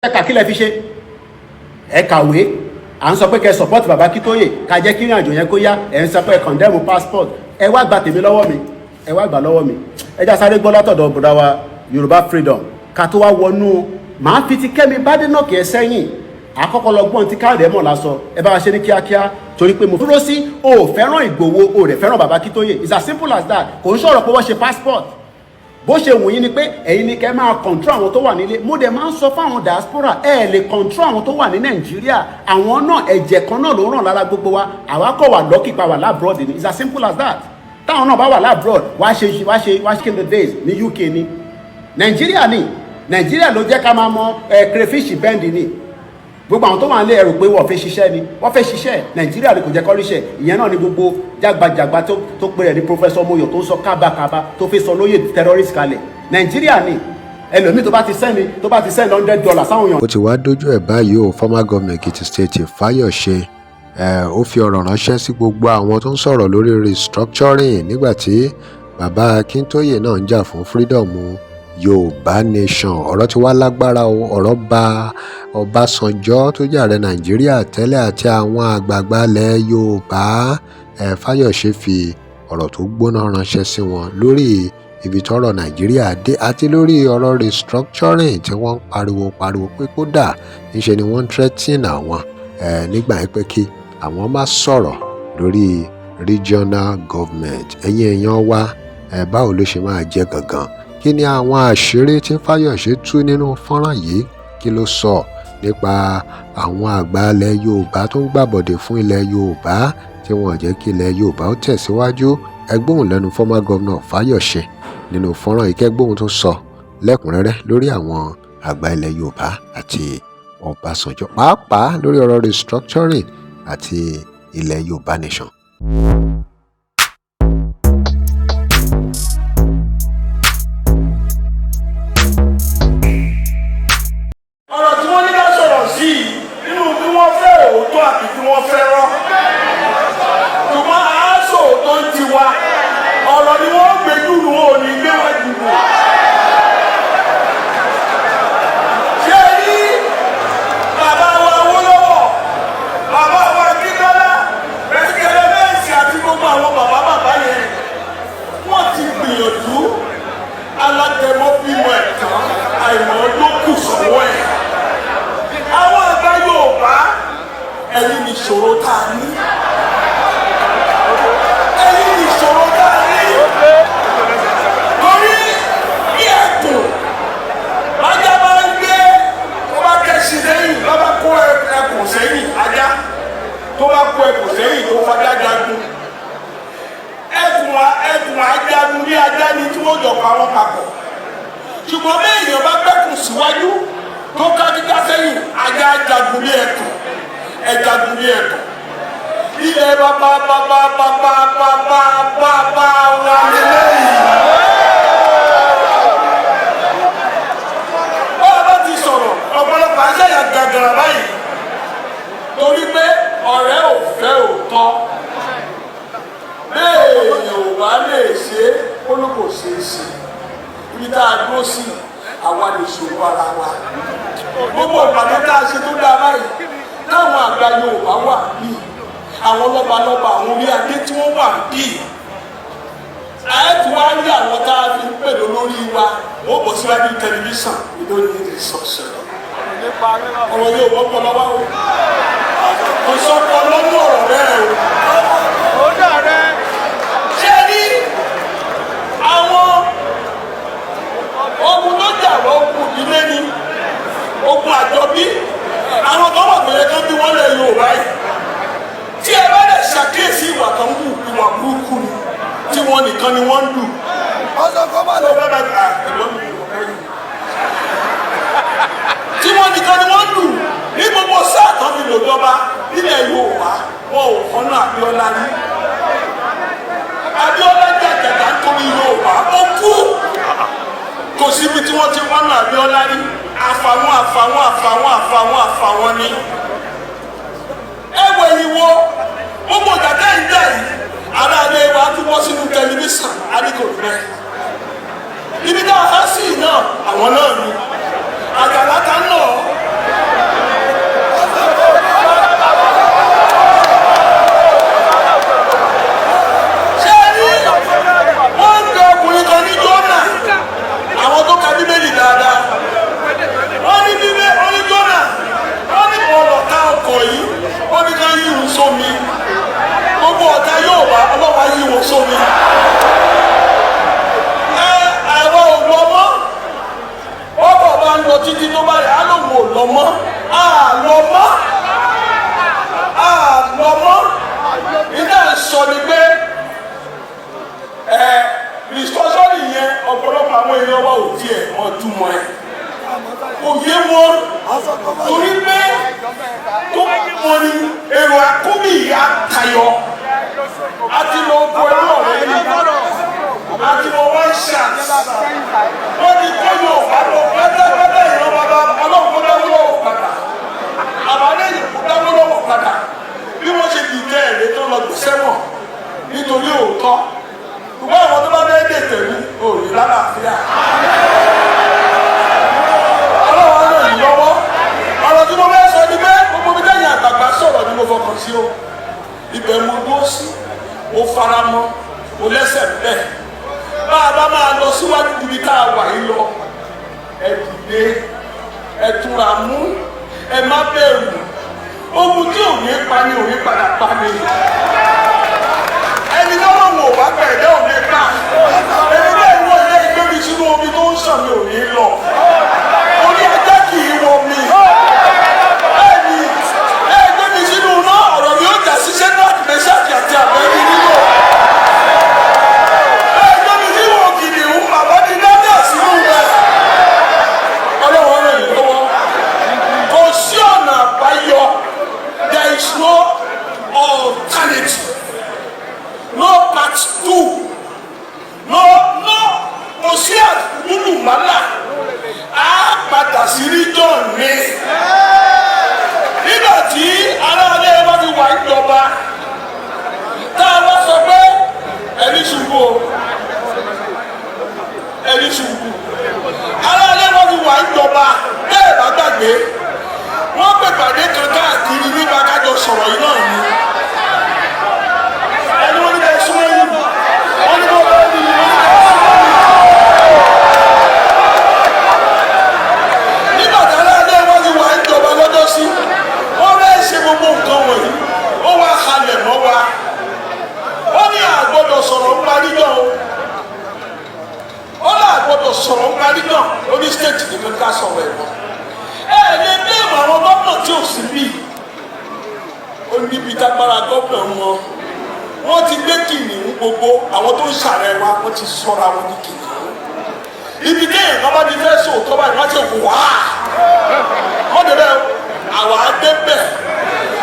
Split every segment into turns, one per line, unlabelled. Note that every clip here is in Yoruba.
Ẹ̀ka kí lẹ fi ṣe? Ẹ kàwé. À ń sọ pé kẹ́ support bàbá Akíntóyè, ká jẹ́ kí ìrìn àjò yẹn kó yá. Ẹ̀ ń sọ pé condemn passport. Ẹ wá gba tèmi lọ́wọ́ mi, ẹ wá gbà lọ́wọ́ mi. Ẹ já sáré gbọ́ látọ̀dọ̀ bùrọ̀ wa Yorùbá Freedom, ká tó wá wọnú. Màá fi ti Kẹ́mi Badenoch ẹ sẹ́yìn. Àkọ́kọ́ lọ gbọ́n tí káàdì ẹ̀ mọ̀ lásọ. Ẹ bá wa ṣe ní kíákíá, torí pé mo dúró sí o ò fẹ́ràn Ìgbòho, o rẹ̀ fẹ́ràn bàbá Akíntóyè. It's as simple as that. Kò ń sọ̀rọ̀ pé wọ́n ṣe passport. Bó ṣe wù yín ni pé ẹ̀yin ni kẹ́ máa control àwọn tó wà nílé. Mo dẹ̀ máa ń sọ fáwọn diaspora, ẹ lè control àwọn tó wà ní Nàìjíríà. Àwọn náà, ẹ̀jẹ̀ kan náà ló ràn lára gbogbo wa. Àwa kọ̀ wà lucky pa wà l'abroad ni. It's as simple as that. Táwọn náà bá wà l'abroad, wá ṣe, wá ṣe, wá ṣe in the days ní UK ní Nàìjíríà ní Nàìjíríà ló jẹ́ ká máa mọ ẹ crayfish bend ni. Gbogbo àwọn tó wà nílé, ẹrù pé wọ́n fẹ́ ṣiṣẹ́ ni, wọ́n fẹ́ ṣiṣẹ́. Nàìjíríà ni kò jẹ́ kọ́ríṣẹ́. Ìyẹn náà ni gbogbo jágbajàgba tó pè rẹ̀ ní Professor Moyo, tó ń sọ kábàkábà, tó fi sọ lóye terrorist kalẹ̀. Nàìjíríà ni ẹlòmíì tó bá ti send $100 sáwọn èèyàn.
Ó ti wá dójú ẹ̀ báyìí o. Former governor Ekiti State, Fayose, ó fi ọ̀rọ̀ ránṣẹ́ sí gbogbo àwọn tó ń sọ̀rọ̀ lórí restructuring nígbà tí bàbá Akíntóyè náà ń jà fún freedom Yorùbá nation. Ọ̀rọ̀ ti wá lágbára o. Ọ̀rọ̀ bá Ọbásanjọ́ tó jẹ́ ààrẹ Nàìjíríà tẹ́lẹ̀ àti àwọn àgbààgbà ilẹ̀ Yorùbá. Fáyọ̀ṣe fi ọ̀rọ̀ tó gbóná ránṣẹ́ sí wọn lórí ibi tọ́rọ̀ Nàìjíríà dé àti lórí ọ̀rọ̀ restructuring tí wọ́n ń pariwo pariwo pé kódà níṣe ni wọ́n ń threaten àwọn nígbà yẹn pé kí àwọn má sọ̀rọ̀ lórí regional government. Ẹ̀yin èèyàn wa, báwo ló ṣe máa jẹ́ gangan? Kí ni àwọn àṣírí tí Fáyọ̀ṣe tú nínú fọ́nrán yìí? Kí ló sọ nípa àwọn àgbà ilẹ̀ Yorùbá tó ń gbàbọ̀dè fún ilẹ̀ Yorùbá, tí wọ́n jẹ́ kí ilẹ̀ Yorùbá ó tẹ̀síwájú? Ẹ gbóhùn lẹ́nu former governor Fáyọ̀ṣe nínú fọ́nrán yìí, kẹ́gbóhùn tó sọ lẹ́kùnrẹ́rẹ́ lórí àwọn àgbà ilẹ̀ Yorùbá àti Ọbásanjọ́, pàápàá lórí ọ̀rọ̀ restructuring àti ilẹ̀ Yorùbá nation.
Ọ̀rọ̀ tí wọ́n ní ká sọ̀rọ̀ sí i nínú bí wọ́n fẹ́ òótọ́ àbí bí wọ́n fẹ́ rọ́, ṣùgbọ́n àásò òótọ́ ń tiwa. Ọ̀rọ̀ ni wọ́n gbé dùnú, wọn ò ní gbé wá dùnú. Ṣé rí bàbá wa Awólọ́wọ̀, bàbá wa Akíntọ́lá, Pẹ̀sìkẹ̀lẹ́mẹ́sì àti gbogbo àwọn bàbá bàbá yẹn, wọ́n ti gbìyànjú. Alágẹmọ bímọ ẹ̀ tán, àìmọ̀ ló kù sọ́wọ́ ẹ̀. Àwọn àgbà Yorùbá, ẹ̀yin ní ìṣòro tá a ní, ẹ̀yin ní ìṣòro tá a ní, torí bí ẹkùn ajá bá ń gbé, tó bá kẹ́sì lẹ́yìn, tó bá kó ẹkùn sẹ́yìn, ajá tó bá kó ẹkùn sẹ́yìn, tó fajá jagun, ẹkùn ajagun ní ajá ni tí wọ́n jọ pa wọ́n papọ̀. Ṣùgbọ́n bí èèyàn bá gbẹ́kùn síwájú, tó ká kíká sẹ́yìn, ajá jagun bí ẹkùn, ẹ jagun bí ẹkùn. Ilẹ̀ bàbá bàbá bàbá bàbá bàbá wa lélẹ́yìí. Bá a bá ti sọ̀rọ̀, ọ̀pọ̀lọpọ̀ àṣàyà gàgàrà báyìí, torí pé ọ̀rẹ́ ò fẹ́ òótọ́. Bẹ́ẹ̀ èèyàn ò bá lè ṣe é, ó ló kò ṣeé ṣe. Ibi tá a dúró sí, àwa lè ṣòro ara wa. Gbogbo ìpàdé tá a ṣe tó dáa báyìí, táwọn àgbà Yorùbá wà bíi àwọn lọ́balọ́ba, àwọn orí adé tí wọ́n wà bíi àyẹ̀tí wá rí, àwọn tá a fi ń pè lórí wa, wọ́n bọ̀ síwájú tẹlifíṣàn. We don't need resources. Ọ̀rọ̀ yóò wọ́pọ̀ lọ́wọ́ o, kò sọ́kọ lọ́nà ọ̀rọ̀ bẹ́ẹ̀ o. Ṣé rí àwọn ogun tó jà wọ́n, ogun ìdílé ni, ogun àjọbí. Àwọn kan wà tó yẹ kán bí wọ́n lè Yorùbá yìí. Tí ẹ bá lè ṣàkíyèsí, ìwà kan wù, ìwà burúkú ni, tí wọ́n nìkan ni wọ́n ń dù. Tí wọ́n nìkan ni wọ́n ń dù ní gbogbo sáà tán fi lòjọba nílẹ̀ Yorùbá, wọn ò kọ́nà Abíọ́lá rí. Abíọ́lá jàjàjà nítorí Yorùbá, ó kú, kò síbi tí wọ́n ti wọ́nà Abíọ́lá rí. Àfàwọn, àfàwọn, àfàwọn, àfàwọn, àfàwọn ni. Ẹ wọ ẹ̀yìn wo gbogbo ìjà tẹ́ ń jà yìí, aráalé wa tún bọ́ sínú tẹlifíṣàn àdìgò rẹ̀. Ibi tá a há sí náà, àwọn náà ni àjàlá ta ń nà ọ́. sómi. Gbogbo ọ̀tá Yorùbá, Ọlọ́run á yí wọn sómi. Ẹ àwọn ò lọ mọ́. Ọkọ̀ bá ń lọ títí tó bá rẹ̀ á lóun ò lọ mọ́. À lọ mọ́, à lọ mọ́. Ilé sọ ni pé ẹ restructuring yẹn, ọ̀pọ̀lọpọ̀ àwọn èèyàn wa ò tiẹ̀ mọ̀ túmọ̀ ẹ̀, kò yé wọn, torí pé tó bá yé wọn ni èrò àkóbì yà tayọ. Àti lọ bọ ẹrú ọ̀rẹ́ yìí, àti lọ one chance. Wọ́n ti kọ́ Yorùbá lọ pátápátá. Ìran bàbá Ọlọ́run kó dáwọ́ lọ́wọ́ padà, àbálẹ́ yìí kó dáwọ́ lọ́wọ́ padà. Bí wọ́n ṣe dìtẹ́ ẹ̀rẹ́ tó lọ gbèsè wọn nítorí òótọ́, ṣùgbọ́n àwọn tó bá fẹ́ dè tẹ̀lé òòrì lálàáfíà. Ọlọ́run á ràn yín lọ́wọ́. Ọ̀rọ̀ tí mo fẹ́ sọ ni pé gbogbo mi dẹ́yìn àgbààgbà sọ̀rọ̀ ni mo fọkàn sí o. Ibẹ̀ mo dúró sí, mo fara mọ́, mo lẹ́sẹ̀ bẹ́ẹ̀. Bá a bá máa lọ síwájú ibi tá a wà yìí lọ, ẹ dìde, ẹ túnra mú, ẹ má bẹ̀rù. Ohun tí ò ní pa ni ò ní padà pa ni. Ẹni tó lóun ò bá gbà, ẹ̀dá ò ní pa. Èmi bẹ́ẹ̀ wọ ilé ìgbé mi sínú omi tó ń sàn, mi ò ní lọ. Orí ajá kì í wọ mi. Bẹ́ẹ̀ni, ẹ gbé mi sínú iná, ọ̀rọ̀ mi ó jà sí Ṣẹ́dúràkì, Mẹ́ṣákì àti Àbẹ́ni nínú. Ẹ gbé mi sínú kìnìún, bàbá ní dáadáa sínú rẹ̀. Ọlọ́wọ́ rẹ̀ yìí lọ́wọ́. Kò sí ọ̀nà àbáyọ. There is no alternative, no part two, no, no, kò sí àmúlùmálà. Á padà sí region ni. Nígbà tí aráalé bá ti wà níjọba, tá a bá sọ pé ẹni ṣubú o, ẹni ṣubú, aráalé bá ti wà níjọba, bẹ́ẹ̀ bá gbàgbé, wọ́n pè pàdé kan káàkiri nípa kájọ sọ̀rọ̀ yìí náà ni. Ẹni wọ́n ní bẹ́ẹ̀ súnmọ́ yìí, wọ́n ní bẹ́ẹ̀ bẹ́ẹ̀ ní, wọ́n ní bẹ́ẹ̀ súnmọ́ yìí. Nígbà tí aráalé wọn ti wà níjọba lọ́jọ́ sí, wọ́n fẹ́ ṣe gbogbo nǹkan wọ̀nyí, ó wá halẹ̀ mọ́ wa. Ó ní àgbọ́dọ̀ sọ̀rọ̀ ń parí náà o. Ó ní àgbọ́dọ̀ sọ̀rọ̀ ń parí náà. Ó ní state nìkan ká sọ̀rọ̀ ẹ̀ mọ́. Ẹ lè blame àwọn gómìnà tí ò sí bí. Ó níbi tágbára gómìnà wọn. Wọ́n ti gbé kìnìún. Gbogbo àwọn tó ń ṣàrẹ wa, wọ́n ti sọ́ra wọn ní kìnìún. Ibi téèyàn kan bá ti fẹ́ sòótọ́ báyìí, wọ́n ti wá wọ́n dẹ̀ àwọn adé bẹ̀.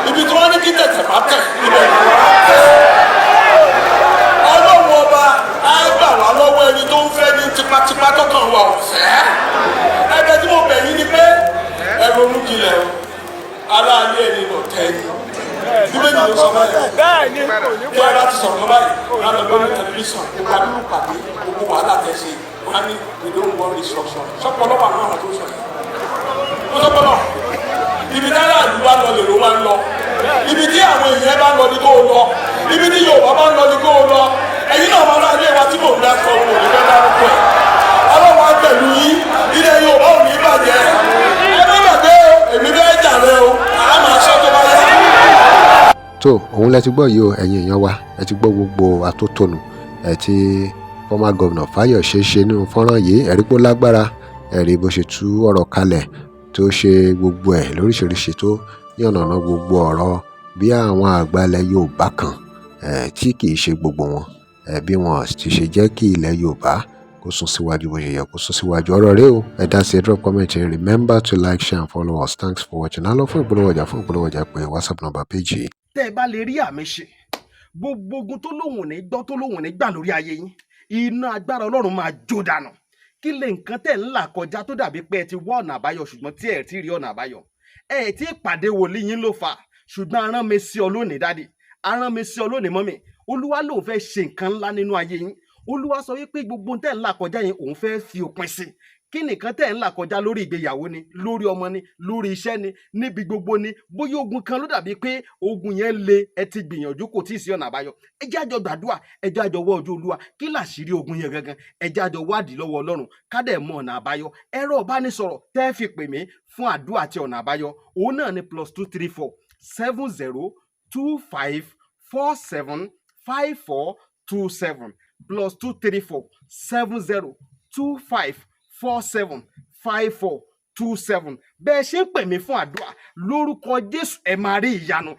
Ibi tí wọ́n ní kí tẹ̀tẹ̀ bá tẹ̀, ibẹ̀ ni wọ́n á tẹ̀. Ọlọ́run Ọba á gbà wá lọ́wọ́ ẹni tó ń fẹ́ ní tipátipá tọkàn wa ò fẹ́. Ẹ̀bẹ̀ tí mo bẹ̀ yín ni pé ẹ ronú jinlẹ̀ o. Aráalé ẹni lọ tẹ́ ẹni. Bíbélì ló sọ báyìí. Bí ẹ bá ti sọ̀rọ̀ báyìí, wọn lọ lórí tẹlifíṣàn, ìpàdé pàdé, gbogbo wàhálà tẹ̀ ṣe, wọn á ní we don't want restructure. Sọpọlọ wà náà tó sọ yìí, ó sọpọlọ. Ibi tí aráàlú bá lọ lèrò máa ń lọ. Ibi tí àwọn èèyàn bá lọ ní kó o lọ. Ibi tí Yorùbá bá lọ ní kó o lọ. Ẹ̀yin náà máa lé wa tí mò ń dá sọ, òun ò ní fẹ́ dárúkọ ẹ̀. Ọlọ́run á pẹ̀lú yín. Ilẹ̀ Yorùbá ò ní bàjẹ́. Ẹ má gbàgbé o, èmi fẹ́ jàre o, àá máa sọ tó bá yá.
Tó òun lẹ ti gbọ́ yìí o, ẹ̀yin èèyàn wa. Ẹ ti gbọ́ gbogbo àtótónu ẹ tí former governor Fáyọ̀ṣe ṣe nínú fọ́nrán yìí. Ẹ̀rí pé ó lágbára. Ẹ̀rí bó ṣe tú ọ̀rọ̀ kalẹ̀, tó ṣe gbogbo ẹ̀ lóríṣiríṣi, tó yànnàná gbogbo ọ̀rọ̀ bí àwọn àgbà ilẹ̀ Yorùbá kan tí kì í ṣe gbogbo wọn, bí wọn ti ṣe jẹ́ kí ilẹ̀ Yorùbá kó sún síwájú bó ṣe yẹ kó sún síwájú. Ọ̀rọ̀ rẹ o, ẹ dá sí ẹ, drop comment. Remember to like, share and follow us. Thanks for watching. Á lọ fún ìpolówó ọjà pé WhatsApp number page yìí.
Tẹ́ ẹ bá lè rí àmì ṣe, gbogbo ogun tó lóhùn ní gbọ́, tó lóhùn ní gbà lórí ayé yín, iná agbára Ọlọ́run máa jó dànù. Kí lè nǹkan tẹ̀ ń là kọjá tó dàbí pé ẹ ti wá ọ̀nà àbáyọ, ṣùgbọ́n tí ẹ ti rí ọ̀nà àbáyọ? Ẹ ti pàdé wòlíì yín ló fà. Ṣùgbọ́n arán mi sí ọ lónìí, daddy, arán mi sí ọ lónìí, mummy. Olúwa lòun fẹ́ ṣe nǹkan ńlá nínú ayé yín. Olúwa sọ wípé gbogbo tẹ̀ ń là kọjá yẹn, òun fẹ́ fi òpin sí. Kí nìkan tẹ̀ ń là kọjá? Lórí ìgbéyàwó ni, lórí ọmọ ni, lórí iṣẹ́ ni, níbi gbogbo ni. Bóyá ogun kan ló dàbí pé ogun yẹn le, ẹ ti gbìyànjú, kò tí ì sí ọ̀nà àbáyọ. Ẹ jẹ́ àjọ gbàdúrà, ẹ jẹ́ àjọ wọ ojú Olúwa. Kí làṣírí ogun yẹn gangan? Ẹ jẹ́ àjọ wádìí lọ́wọ́ Ọlọ́run, ká dẹ̀ mọ ọ̀nà àbáyọ. Ẹ̀rọ ìbánisọ̀rọ̀ tẹ́ fi pè mí fún àdúrà àti ọ̀nà àbáyọ, òun náà ni +234 70 25 47 54 27, +234 70 25 47 54 27. Bẹ́ẹ̀ ṣe ń pè mí fún àdúrà lórúkọ Jésù, ẹ máa rí ìyanu.